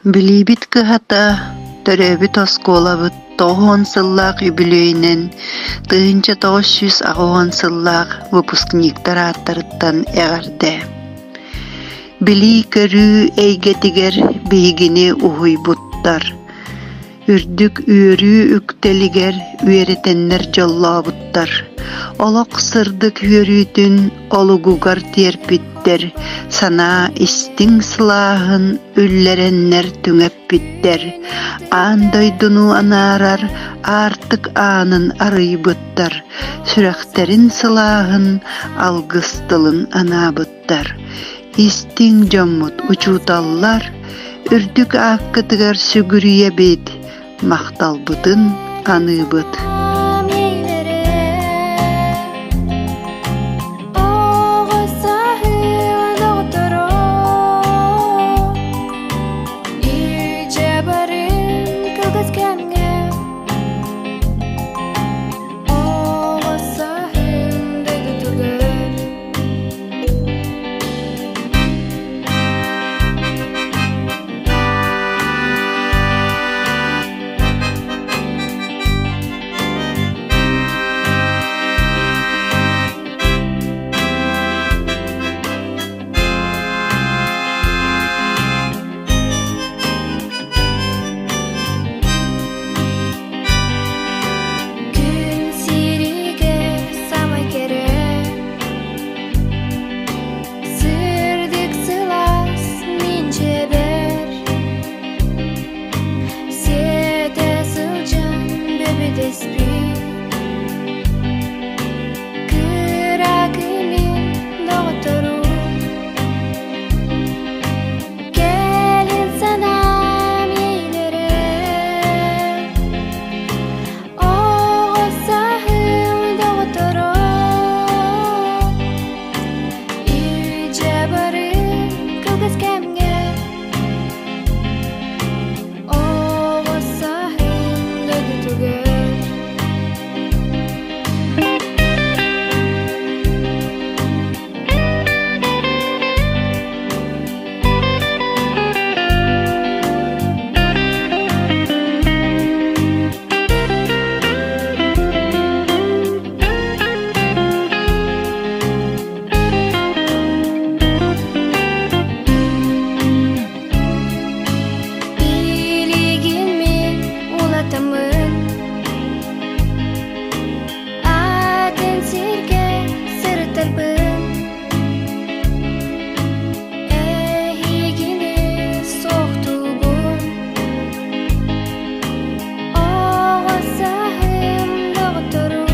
Билиибит кыһата, төрөөбүт оскуолабыт 90 сыллаах үбүлүөйүнэн 1980 сыллаах выпускниктар ааттарыттан эҕэрдэ! Билии-көрүү эйгэтигэр биһигини уһуйбуттар, үрдүк үөрүү үктэлигэр үөрэтэннэр дьоллообуттар, олох сырдык үөрүүтүн олугугар тиэрпиттэр, санаа истиҥ сылааһын үллэрэннэр түҥэппиттэр, аан дойдуну анаарар аартык аанын арыйбыттар, сүрэхтэрин сылааһын алгыс тылын анаабыттар. Истиҥ дьоммут учууталлар, үрдүк ааккытыгар сүгүрүйэбит, махталбытын аныыбыт. Күн сиригэр самай кэрэ Сырдык сылаас мин дьиэбэр Сиэтэ сылдьан бөбүтэспит Кыра күнүн доҕотторум Кэлин санаам иэйдэрэ Оҕо сааһым доҕотторо Илдьэ барым кылгас кэмҥэ Оҕо сааһым дойдутугар. Билигин мин улатаммын Атын сиргэ сырыттарбын Эһигини суохтуубун Оҕо сааһым доҕотторум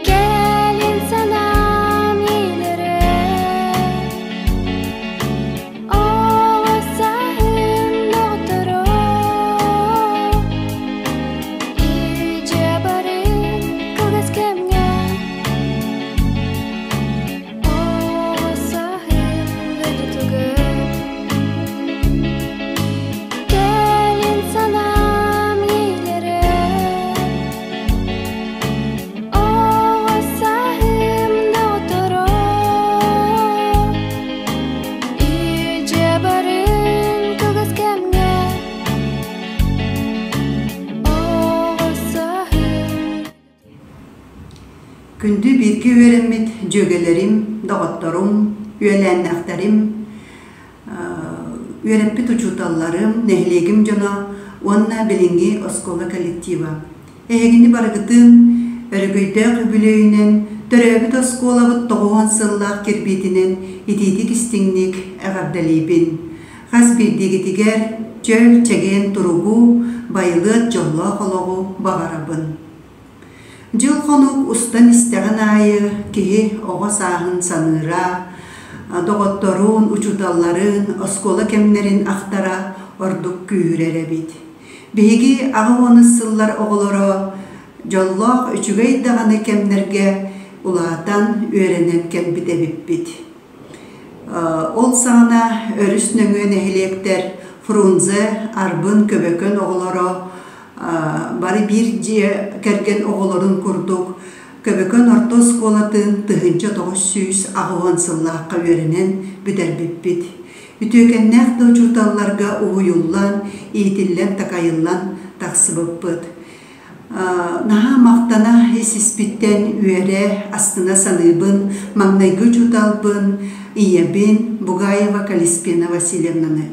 Кэлин санаам иилэрэ Оҕо сааһым доҕотторо Илдьэ барыҥ кылгас кэмҥэ Оҕо сааһым дойдутугар Кэлин санаам иилэрэ Оҕо сааһым доҕотторо Илдьэ барыҥ кылгас кэмҥэ Оҕо сааһым. Күндү бииргэ үөрэммит дьүөгэлэрим, доҕотторум, үөлээннээхтэрим, үөрэппит учууталларым, нэһилиэгим дьоно уонна билиҥҥи оскуола коллектива. Эһигини барыгытын өрөгөйдөөх үбүлүөйүнэн, төрөөбүт оскуолабыт 90 сыллаах кирбиитинэн итиитик-истиҥник эҕэрдэлиибин. Хас биирдиигитигэр чөл, чэгиэн туругу, байылыат дьоллоох олоҕу баҕарабын. Дьыл-хонук устан истэҕин аайы киһи оҕо сааһын саныыра, доҕотторун, учууталларын, оскуола кэмнэрин ахтара ордук күүһүрэр эбит. Биһиги 80-ыс сыллар оҕолоро дьоллоох үчүгэй даҕаны кэмнэргэ улаатан, үөрэнэн кэлбит эбиппит. Ол саҕана өрүс нөҥүө нэһилиэктэр Фрунзе, Арбын, Көбөкөн оҕолоро бары биир дьиэ кэргэн оҕолорун курдук Көбөкөн орто оскуолатын 1980 сыллаахха үөрэнэн бүтэрбиппит. Үтүөкэннээх да учууталларга уһуйуллан, иитиллэн-такайыллан тахсыбыппыт. Наһаа махтана ис-испиттэн үөрэ, астына саныыбын маҥнайгы учууталбын, ийэбин Бугаева Калиспена Васильевнаны.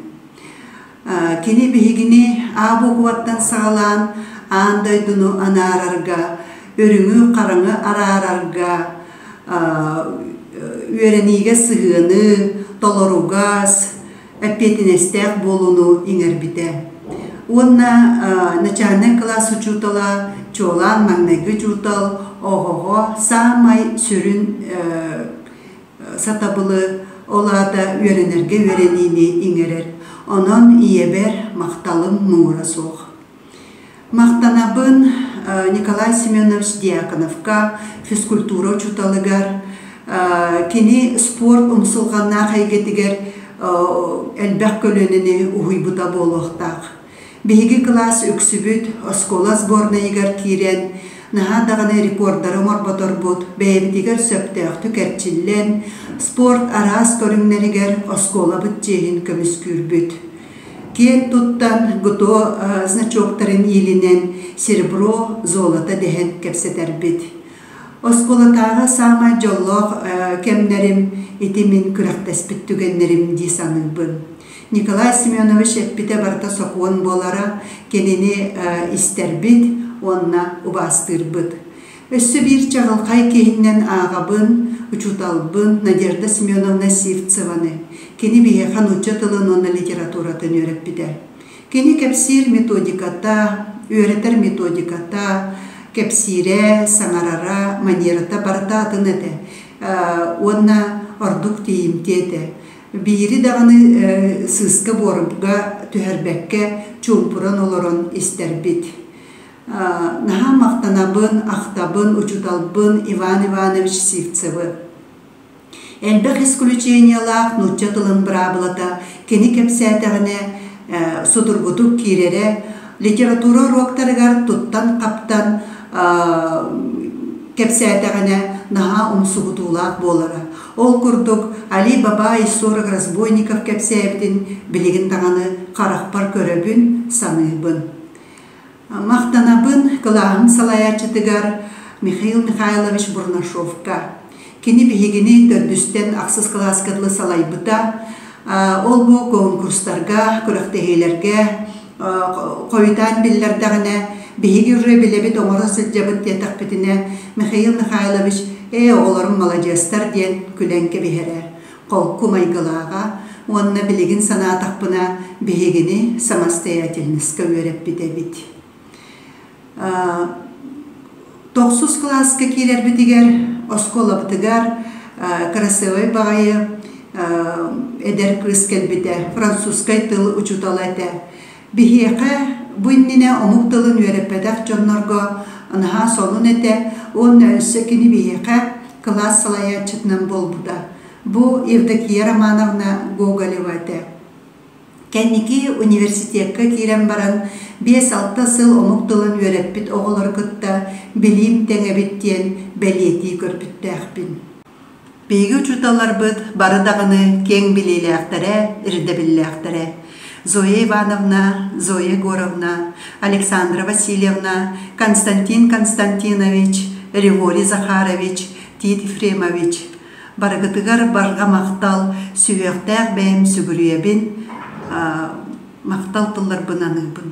Кини биһигини А буукубаттан саҕалаан аан дойдуну анаарарга, үрүҥү-хараҥы араарарга, үөрэниигэ сыһыаны, толоругас, эппиэтинэстээх буолууну иҥэрбитэ. Уонна начальнай кылаас учуутала, чуолаан маҥнайгы учуутал оҕоҕо саамай сүрүн сатабылы, ол аата үөрэнэргэ үөрэниини иҥэрэр. Онон ийэбэр махталым муҥура суох. Махтанабын Николай Семенович Дьяконовка, физкультура учууталыгар, кини спорт умсулҕаннаах эйгэтигэр элбэх көлүөнэни уһуйбута буолуохтаах. Биһиги кылаас үксүбүт оскуола сборнайыгар киирэн, наһаа даҕаны рекордары оҥорботорбут, бэйэбитигэр сөптөөхтүк эрчиллэн, спорт араас көрүҥнэригэр оскуолабыт чиэһин көмүскүүрбүт. Киэн туттан ГТО значоктарын иилинэн серебро, золото дэһэн кэпсэтэрбит. Оскуолатааҕы саамай дьоллоох кэмнэрим ити мин күрэхтэспит түгэннэрим дии саныыбын. Николай Семенович эппитэ барыта сокуон буолара, кинини истэрбит уонна убаастыырбыт. Өссө биир чаҕылхай киһиннэн ааҕабын, учууталбын Надежда Семеновна Сивцеваны. Кини биһиэхэ нуучча тылын уонна литературатын үөрэппитэ. Кини кэпсиир методиката, үөрэтэр методиката, кэпсиирэ, саҥарара, манерата барыта атын этэ уонна ордук тиийимтиэ этэ. Биири даҕаны сыыска-буорга түһэрбэккэ чуумпуран олорон истэрбит. Наһаа махтанабын, ахтабын учууталбын Иван Иванович Сивцевы. Элбэх исключениелаах нуучча тылын быраабылата кини кэпсээтэҕинэ судургутук киирэрэ, литература уруоктарыгар туттан-хаптан кэпсээтэҕинэ наһаа умсугутуулаах буолара. Ол курдук Али Баба из сорок разбойников кэпсээбитин билигин даҕаны харахпар көрөбүн, саныыбын. Махтанабын кылааһым салайааччытыгар Михаил Михайлович Бурнашовка. Кини биһигини төрдүстэн ахсыс кылааска дылы салайбыта. Ол бу конкурстарга, күрэхтэһиилэргэ хойутаан биллэрдэҕинэ, биһиги уже билэбит оҥоро сылдьабыт диэтэхпитинэ, Михаил Михайлович «Ээ, оҕолорум маладьыастар» диэн күлэн кэбиһэрэ. Холку майгылааҕа уонна билигин санаатахпына, биһигини самостоятельноска үөрэппит эбит. Тохсус кылааска киирэрбитигэр оскуолабытыгар красивай баҕайы эдэр кыыс кэлбитэ, французскай тыл учуутала этэ. Биһиэхэ бу иннинэ омук тылын үөрэппэтэх дьоннорго наһаа солун этэ уонна өссө кини биһиэхэ кылаас салайааччытынан буолбута. Бу Евдокия Романовна Гоголева этэ. Кэнники университекка киирэн баран биэс-алта сыл омук тылын үөрэппит оҕолору кытта билиим тэҥ эбит диэн бэлиэтии көрбүттээхпин. Биһиги учууталларбыт бары даҕаны киэҥ билиилээхтэрэ, ирдэбиллээхтэрэ. Зоя Ивановна, Зоя Егоровна, Александра Васильевна, Константин Константинович, Револий Захарович, Тит Ефремович барыгытыгар барҕа махтал, сүһүөхтээх бэйэм сүгүрүйэбин, махтал тылларбын аныыбын.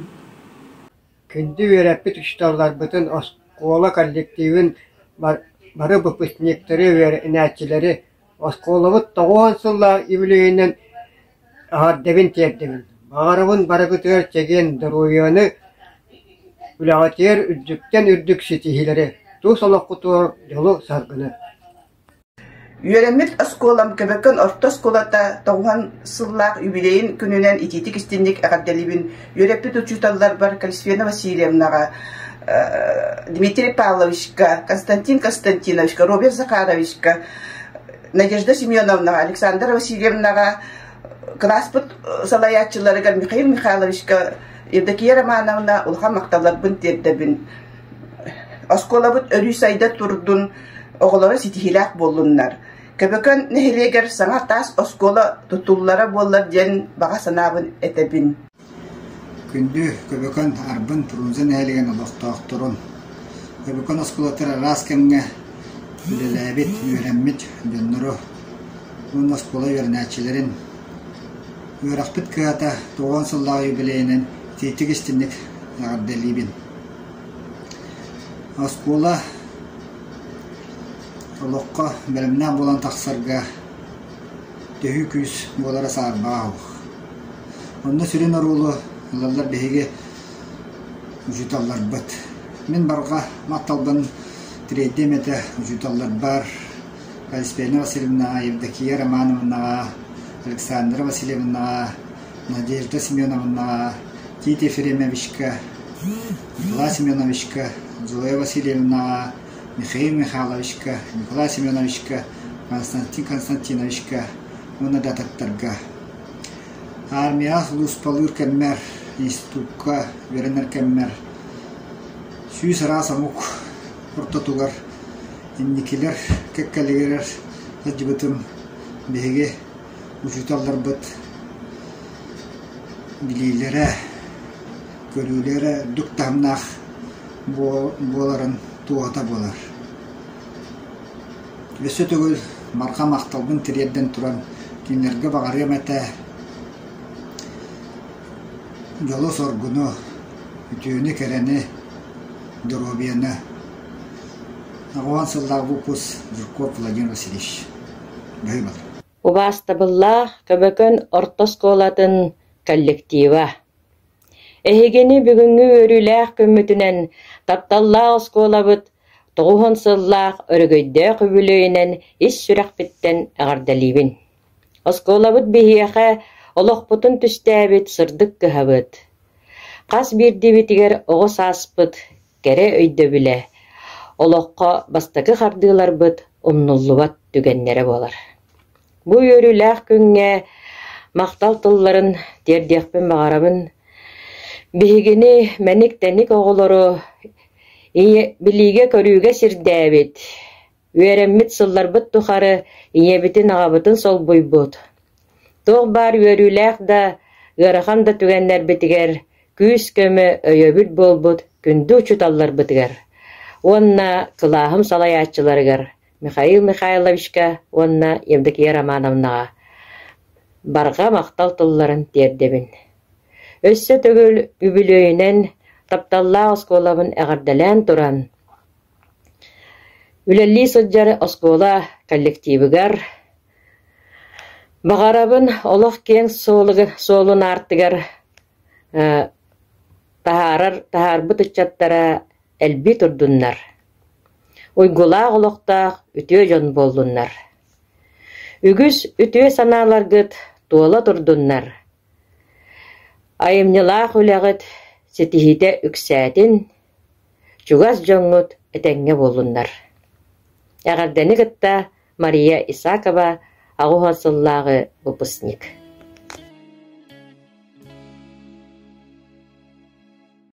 Күндү үөрэппит учууталларбытын, оскуола коллективын, бары выпускниктары, үөрэнээччилэри оскуолабыт тоҕуон сыллаах үбүлүөйүнэн эҕэрдэбин тиэрдэбин. Баҕарабын барыгытыгар чэгиэн доруобуйаны, үлэҕитигэр үрдүктэн үрдүк ситиһиилэри, тус олоххутугар дьолу-саргыны. Үөрэммит оскуолам Көбөкөн орто оскуолата тоҕуһан сыллаах юбилейын күнүнэн итиитик истинник эҕэрдэлиибин. Үөрэппит учууталларбар Калисфена Васильевнаҕа, Дмитрий Павловичка, Константин Константиновичка, Роберт Захаровичка, Надежда Семеновнаҕа, Александра Васильевнаҕа, кылааспыт салайааччыларыгар Михаил Михайловичка, Евдокия Романовна улахан махталларбын тиэрдэбин. Оскуолабыт өрүү сайда турдун, оҕолоро ситиһиилээх буоллуннар. Көбөкөн нэһилиэгэр саҥа таас оскуола тутуллара буоллар диэн баҕа санаабын этэбин. Күндү Көбөкөн Арбын Фрунзе нэһилиэгин олохтоохторун, Көбөкөн оскуолатыгар араас кэмҥэ үлэлээбит, үөрэммит дьоннору уонна оскуола үөрэнээччилэрин үөрэхпит кыһата 90 сыллаах юбилейынан итиитик истиҥник эҕэрдэлиибин. Оскуола олоххо бэлэмнээх буолан тахсарга төһүү күүс буолара саарбаҕа суох. Онно сүрүн оруолу ылаллар биһиги учууталларбыт. Мин барҕа махталбын тириэрдиэм этэ учууталларбар Алексеевна Васильевнаҕа, Евдокия Романовнаҕа, Александра Васильевнаҕа, Надежда Семеновнаҕа, Тит Ефремовичка, Николай Семеновичка, Зоя Васильевнаҕа, Михаил Михайловичка, Николай Семеновичка, Константин Константиновичка уонна да атыттарга. Армияҕа сулууспалыыр кэммэр, институкка үөрэнэр кэммэр 100 араас омук ортотугар инникилэр кэккэлигэр сылдьыбытым. Биһиги учууталларбыт билиилэрэ, көрүүлэрэ үрдүк таһымнаах буоларын туоһута буолар. Өссө төгүл барҕа махталбын тириэрдэн туран кинилэргэ баҕарыам этэ дьолу-соргуну, үтүөнү-кэрэни, доруобуйаны. 90 сыллаах выпуск Жирков Владимир Васильевич. Баһыыбалар. Убаастабыллаах Көбөкөн орто оскуолатын коллектива! Эһигини бүгүҥҥү үөрүүлээх күммүтүнэн тапталлаах оскуолабыт 90 сыллаах өрөгөйдөөх үбүлүөйүнэн ис сүрэхпиттэн эҕэрдэлиибин! Оскуолабыт биһиэхэ олохпутун түстээбит сырдык кыһабыт. Хас биирдиибитигэр оҕо сааспыт кэрэ өйдөбүлэ, олоххо бастакы хардыыларбыт умнуллубат түгэннэрэ буолар. Бу үөрүүлээх күҥҥэ махтал тылларын тиэрдиэхпин баҕарабын. Биһигини мэник-тэник оҕолору билиигэ-көрүүгэ сирдээбит, үөрэммит сылларбыт тухары ийэбитин-аҕабытын солбуйбут, туох баар үөрүүлээх да, ыарахан да түгэннэрбитигэр күүс-көмө, өйөбүл буолбут күндү учууталларбытыгар уонна кылааһым салайааччыларыгар Михаил Михайловичка уонна Евдокия Романовнаҕа барҕа махтал тылларын тиэрдэбин. Өссө төгүл үбүлүөйүнэн тапталлаах оскуолабын эҕэрдэлээн туран, үлэлии сылдьар оскуола коллективыгар баҕарабын олох киэҥ суолун аартыгар таһаарар таһаарбыт ыччаттара элбии турдуннар, уйгулаах олохтоох үтүө дьон буоллуннар. Үгүс үтүө санааларгыт туола турдуннар, айымньылаах үлэҕит ситиһиитэ үксээтин, чугас дьоҥҥут этэҥҥэ буоллуннар. Эҕэрдэни кытта Мария Исакова, 80 сыллааҕы выпускник.